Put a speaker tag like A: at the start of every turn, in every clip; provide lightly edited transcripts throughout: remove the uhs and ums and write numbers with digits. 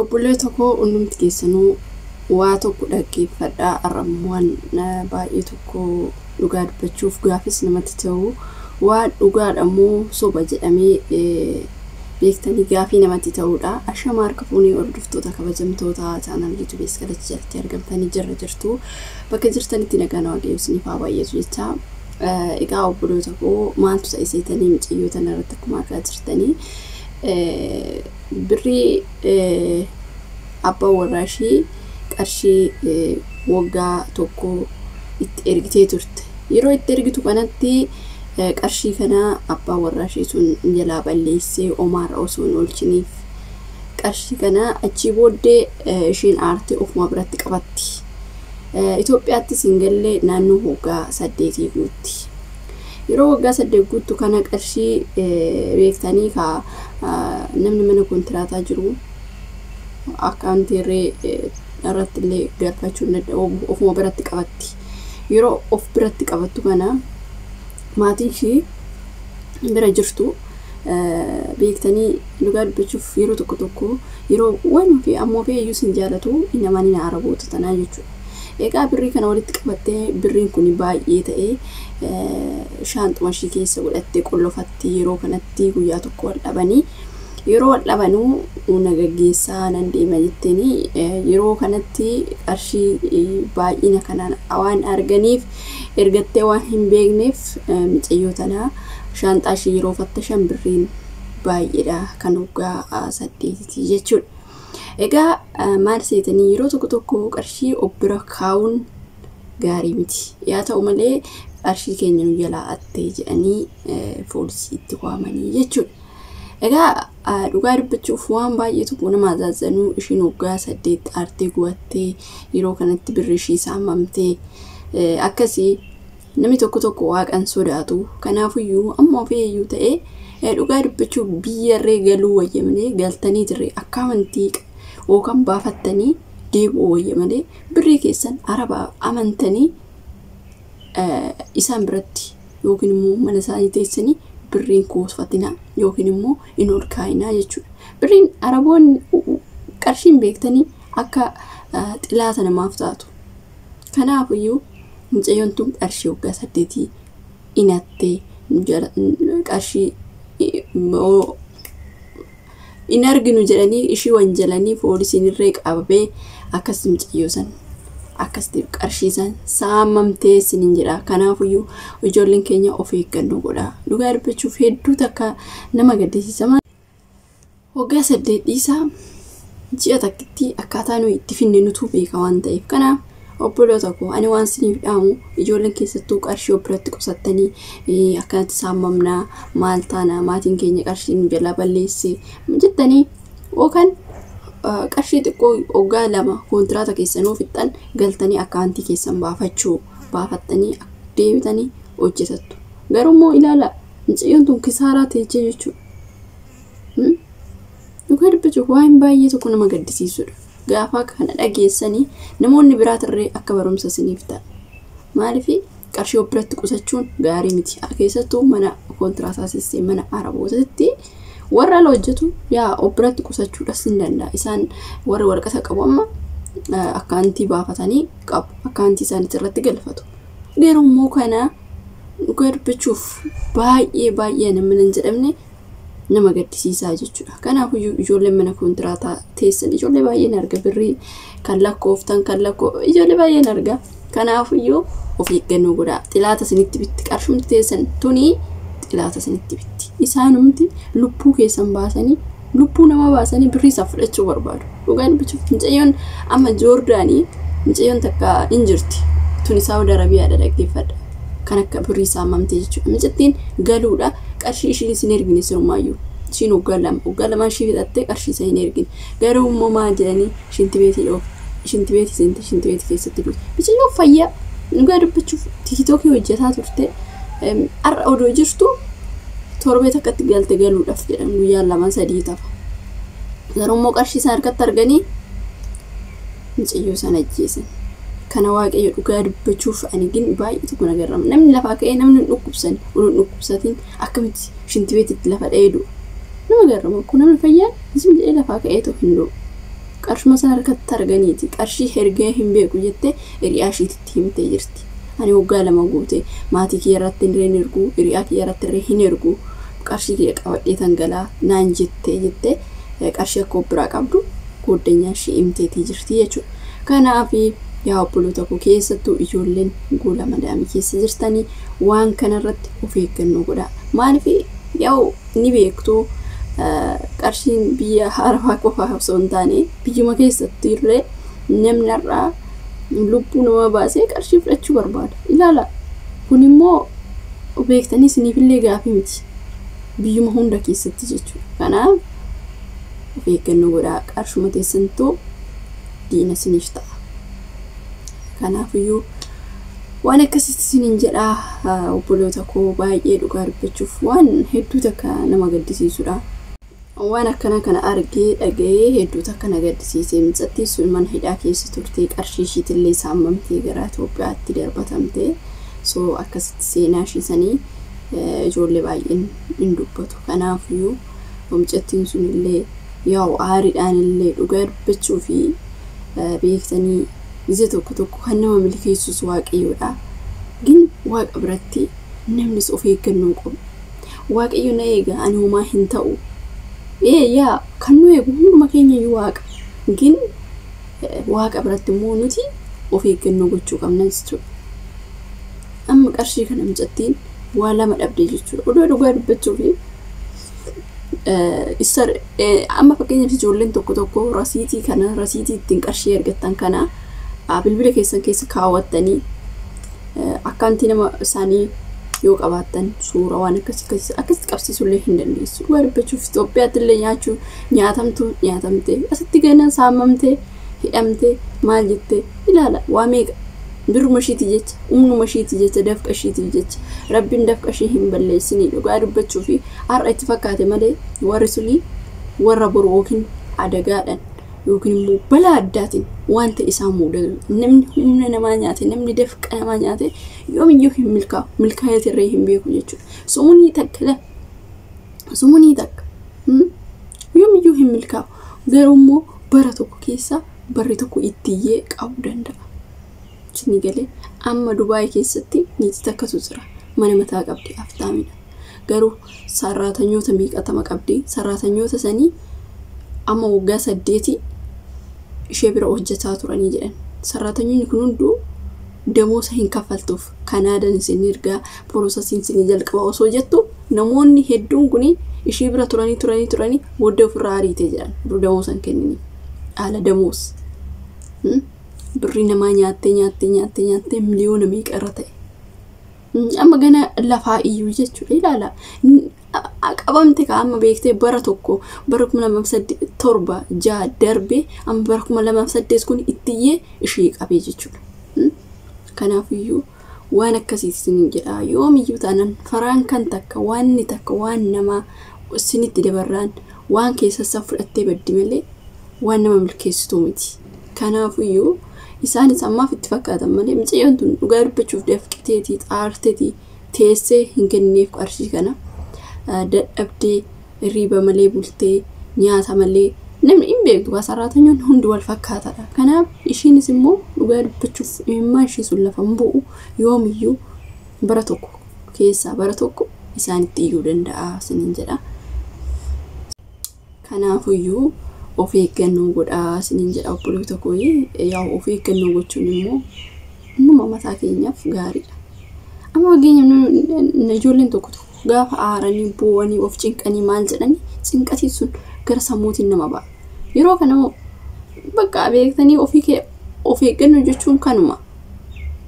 A: Obboleessa koo hundumti keessanuu waa tokko dhaggeeffadhaa. Har'a waan baay'ee tokko dhugaa dubbachuuf gaafis namatti ta'u waan dhugaadha moo soba jedhamee beektanii gaafii namatti ta'udha. Ashama harka fuunee hordoftoota kabajamtoota chaanal YouTube Eskalachi jalatti argamtanii jirra jirtu. Bakka jirtanitti nagaan Waaqayyoo isiniif haa baay'atu jecha. Egaa obboloota koo maaltu ta'e seetanii mucayyoo tana irratti akkuma argaa jirtanii birrii abbaan warraa ishii qarshii waggaa tokko itti ergitee turte. Yeroo itti ergitu kanatti qarshii kana abbaan warraa ishii sun jalaa balleessee omaarra osoo hin oolchiniif qarshii kana achii booddee isheen aartee ofuma biratti qabatti. Itoophiyaattis hin galle naannoo waggaa 8 guutti. Yeroo waggaa 8 guuttu kana qarshii beektanii kaa namni mana kontiraataa jiru akkaawuntii irratti illee galfachuu hin danda'u ofuma biratti qabatti. Yeroo of biratti qabattu kana maatiin ishii bira jirtu beektanii dhugaa dubbachuuf yeroo tokko tokko yeroo waan ofii ammoo ofii iyyuu sin jaalatu namaan araboota tanaa jechuudha. Egaa birrii kana walitti qabattee birriin kun baay'ee ta'ee shaanxuma ishii keessa godhattee qollofatti yeroo kanatti guyyaa tokko wal dhabanii yeroo wal dhabanuu na gaggeessaa nan deema jetteenii yeroo kanatti qarshii baay'ina kanaan waan arganiif ergattee waan hin beekneef mucayyoo tanaa shaanxaa ishii yeroo fattashan birriin baay'eedha kan waggaa 8ti jechuudha. Egaa maal seetanii yeroo tokko tokko qarshii of bira kaa'uun gaarii miti. Yaa ta'u malee qarshii keenya nu jalaa attee jedhanii poolisii itti waamanii jechuudha. Egaa dhugaa dubbachuuf waan baay'ee tokko nama azaazanuu ishiin waggaa 8 aartee gubattee yeroo kanatti birri ishii saamamtee akkasii namni tokko tokko waaqan sodaatu. Kanaafiyyuu amma ofii iyyuu ta'ee dhugaa dubbachuuf biyyarree galuu wayya malee galtanii jirre akka amantii yookaan baafattanii deebi'uu wayya malee birrii keessan araba amantanii isaan biratti yookiin immoo mana isaanii teessanii birriin kuufatinaa yookiin immoo hin ol kaa'inaa jechuudha. Birriin araboonni qarshiin beektanii akka xilaata namaaf taatu. Kanaafiyyuu mucayyoon tun qarshii waggaa 8 inattee qarshii hin arginu jedhanii ishii wanjalanii poolisiin irree qabee akkas mucayyoo san akkasitti qarshii san saamamtee isiniin jedha. Kanaafiyyuu ijoolleen keenya of eeggannoo godha. Dhugaa dubbachuuf hedduu takka nama gaddisiisa. Waggaa 8 dhiisaa ji'a takkitti akkaataa nuyi itti finne nutu beeka waan ta'eef. Kanaaf obboloota koo ani waan isiniif dhaamu ijoolleen keessattuu qarshii of biratti qusattanii akkanatti saamamnaa maal taana maatiin keenya qarshii nu jalaa balleesse jettanii yookaan qarshii xiqqoo waggaa 2 kontiraata keessanuu fixxan galtanii akkaawuntii keessan baafattanii deebitanii hojjetattu. Garuu immoo ilaala mucayyoon tun kisaaraa teechee jechuudha. Dhugaa dubbachuuf waan baay'ee tokko nama gaddisiisudha. Gaafa kana dhageessanii namoonni biraatirree akka barumsa isiniif ta'a. Maaliif qarshii of biratti qusachuun gaarii miti. Keessattuu mana kontiraataa seessee mana arabootaatti warra ala hojjetu yaa of biratti qusachuudhas hin danda'a. Isaan warri waraqata qabu amma akkaantii baafatanii qabu. Akkaantii isaaniitti irratti galfatu. Garuu immoo kana dhugaa dubbachuuf baay'ee baay'ee namni hin jedhamne nama gaddisiisaa jechuudha. Kanaafuu ijoolleen mana kontiraataa teessan ijoollee baay'een arga birrii kan lakkooftan kan lakkoo ijoollee baay'een arga. Kanaafiyyuu of eeggannoo godhaa. Xilaata isinitti bitti qarshumti teessan tuni xilaata isinitti bitti. Isaanumti lubbuu keessan baasanii lubbuu nama baasanii birrii isaa fudhachuu barbaadu. Dhugaa dubbachuuf mucayyoon amma Joordaanii mucayyoon takka hin jirti. Tuni Saawud Arabiyaadha dhaggeeffadha. Kan akka birrii saamamte jechuudha. Mucattiin galuudha qarshii ishiin isin ergine sirumaayyuu. Ishiin waggaa 2 waggaa 2 ishii fixattee qarshii isa hin ergine. Garuu immoo maal jedhanii shintibeetii dhoof shintibeetii seente shintibeetii keessatti duute. Mucayyoon fayyaa dhugaa dubbachuuf tiiktookii hojjetaa turte har'a odoo jirtu torbee takkatti galte galuudhaaf jedhan guyyaa 2 3 tafa. Garuu immoo qarshii isaan harkatti arganii mucayyoo sana ajjeesan. Kana waaqayyo dhugaa dubbachuuf ani gin baay'ee tokko na garrama. Namni lafaa ka'ee namni hin dhukkubsan odoo hin dhukkubsatiin akkamitti shintibeetitti lafa dha'ee du'a. Nama garrama kun namni fayyaan isin jedhee lafaa ka'ee tokko hin du'u. Qarshuma sana harkatti arganiiti qarshii hergee hin beeku jettee hiriyaa ishiitti himtee jirti. Ani waggaa 2 guute maatii kiyya irratti illee hin ergu, hiriyaa kiyya irratti illee hin ergu, qarshii kiyya qabadhee tangalaa naan jettee qarshii akka biraa qabdu goddanyaa ishii himteetii jirti jechuudha. Kanaaf yaa obboloota koo keessattuu ijoolleen gola madaamii keessa jirtanii waan kanarratti of eeggannoo godhaa. Maaliif yaa'u ni beektu qarshiin biyya haarawaa qofaa osoo hin taane biyyuma keessatti illee namni har'aa lubbuu nama baasee qarshii fudhachuu barbaada. Ilaala kun immoo beektanii isiniifillee gaafii miti biyyuma hunda keessatti jechuudha. Kanaaf of eeggannoo godhaa, qarshuma teessantoo diina isiniif ta'a. Kanaafiyyuu waan akkasitti isiniin jedhaa obboloota koo, baay'ee dhugaa dubbachuuf waan hedduu takka nama gaddisiisudha. Waan akkana kana argee dhaga'ee hedduu takka na gaddisiisee. Mucattiin sun mana hidhaa keessa turtee qarshii ishiitillee saammamtee gara Itoophiyaatti darbatamtee so akkasitti seenaa ishii sanii ijoollee baay'een hin dubbatu. Kanaafiyyuu mucattiin sun illee yaa'u aariidhaan illee dhugaa dubbachuu fi beektanii ija tokko tokko kan nama milkeessus waaqayyoodha. Gin waaqa biratti namnis of eeggannoo qabu. Waaqayyo na eega, ani homaa hin ta'u. Yaa kan nu eegu hunduma keenya iyyuu waaqa. Gin waaqa biratti immoo nuti of eeggannoo gochuu qabna jechuudha. Amma qarshii kana mucattiin waa lama dhabdee jechuudha. Odoo dhugaa dubbachuu fi amma fakkeenyaaf ijoolleen tokko tokko rasiitii kana rasiitii ittiin qarshii argattan kana bilbila keessan keessa kaawwattanii akkaantii nama isaanii yoo qabaattan suura waan akkasii akkasitti qabsiisullee hin dandeessu. Dhugaa dubbachuuf Itoophiyaatti illee nyaachuu nyaatamtu nyaatamte asitti gana saamamte hidhamte maal jette ilaala waa meeqa birruma ishiiti jecha humnuma ishiiti jecha dafqa ishiiti jecha rabbiin dafqa ishii hin balleessinii. Dhugaa dubbachuu fi har'a itti fakkaate malee warri sunii warra boru yookiin adagaadhaan yookiin immoo balaa addaatiin wanta isaan mudatu. Namni humna namaa nyaate, namni dafqa namaa nyaate yoomiyyuu hin milkaa'u, milkaa'eetirree hin beeku jechuudha. Sumunii takka sumunii takka yoomiyyuu hin milkaa'u, garuu immoo bara tokko keessa barri tokko ittiyyee qabuu danda'a. Isin galee amma Dubaay keessatti niitii takkatu jira, mana mataa qabdi, aftaamidha. Garuu saraatanyoota meeqatama qabdi, saraatanyoota sanii amma waggaa 8 ishee bira hojjetaa turanii jedhan. Saraatanyoonni kun hunduu damoosa hin kaffaltuuf Kanaadan isin ergaa piroosesiin isin jalqaba osoo jettu namoonni hedduun kun ishee bira turanii turanii turanii booddee ofirraa ariitee jedhan. Damoosa hin kenniniif. Haala damoos. Birrii namaa nyaattee nyaattee nyaattee nyaattee miliyoona meeqa irra ta'e. Amma gana lafaa iyyuu jechuudha ilaala. Qabamte ka amma beektee bara tokko bara 2007 6 darbe amma bara 2008 kun ittiyyee ishee qabee jechuudha. Kanaafiyyuu waan akkasiiti isiniin jedha. Yoomiyyuu taanaan faraan kan takka waanni takka waan namaa isinitti dabarraan waan keessaa fudhattee baddi malee waan nama milkeessitu miti. Kanaafiyyuu isaanis ammaaf itti fakkaatan malee mucayyoon tun dhugaa dubbachuuf dafqiteetii xaarteetii teessee hin kennineef qarshii kana. Dadhabdee hirriba malee bultee nyaata malee namni hin beektu saraatanyoonni hundi wal fakkaataadha. Kanaaf ishiinis immoo dhugaa dubbachuuf dhimma ishii sun lafa hin bu'u yoomiyyuu bara tokko keessaa bara tokko isaanitti iyyuu danda'a isiniin jedha. Kanaafiyyuu of eeggannoo godhaa isiniin jedha obboloota koo. Yaa of eeggannoo gochuun immoo numa mataa keenyaaf gaariidha. Amma fakkeenyaaf ijoolleen tokko tokko gaafa aaranii boo'anii of cinqanii maal jedhanii cinqatiin sun gara sammuutiin nama ba'a. Yeroo kana bakka beektanii ofii kee of eeggannoo jechuun kanuma.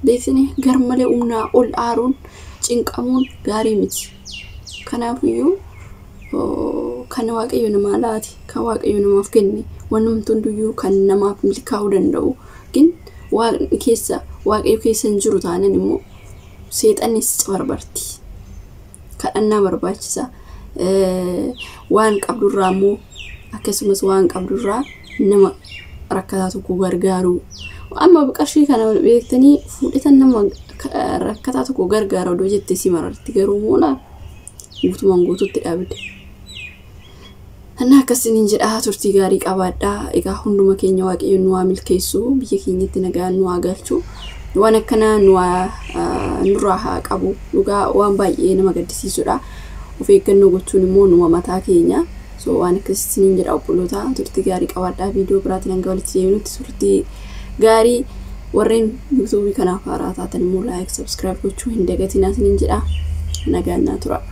A: Beektanii garmalee humnaa ol aaruun cinqamuun gaarii miti. Kanaafiyyuu kan waaqayyo namaa laate, kan waaqayyo namaaf kenne, wanti hundiyyuu kan namaaf milkaa'uu danda'u. Gin waaqni keessa waaqayyo keessa hin jiru taanaan immoo seexannis barbarti. Kadhannaa barbaachisa. Waan qabdurraa immoo akkasumas waan qabdurraa nama rakkataa tokko gargaaruu. Amma qarshii kana beektanii fuudhetan nama rakkataa tokko gargaara odoo jettee si mararti, garuu immoo guutumaan guutuutti dhabde. Annaa akkasiniin jedhaa, turtii gaarii qabaadhaa. Egaa hunduma keenya Waaqayyo nu haa milkeessu, biyya keenyatti nagaan nu haa galchu. Waan akkanaa nu nurraa haa qabu. Dhugaa waan baay'ee nama gaddisiisudha. Of eeggannoo gochuun immoo numa mataa keenya. So waan akkasiniin jedha obboloota, turtii gaarii qabaadhaa. Viidiyoo biraatiin hanga walitti deebinutti turtii gaarii. Warreen yuutuubii kanaaf haaraa taatan immoo like, subscribe gochuu hin dagatinaa isiniin jedha. Nagaan naa tura.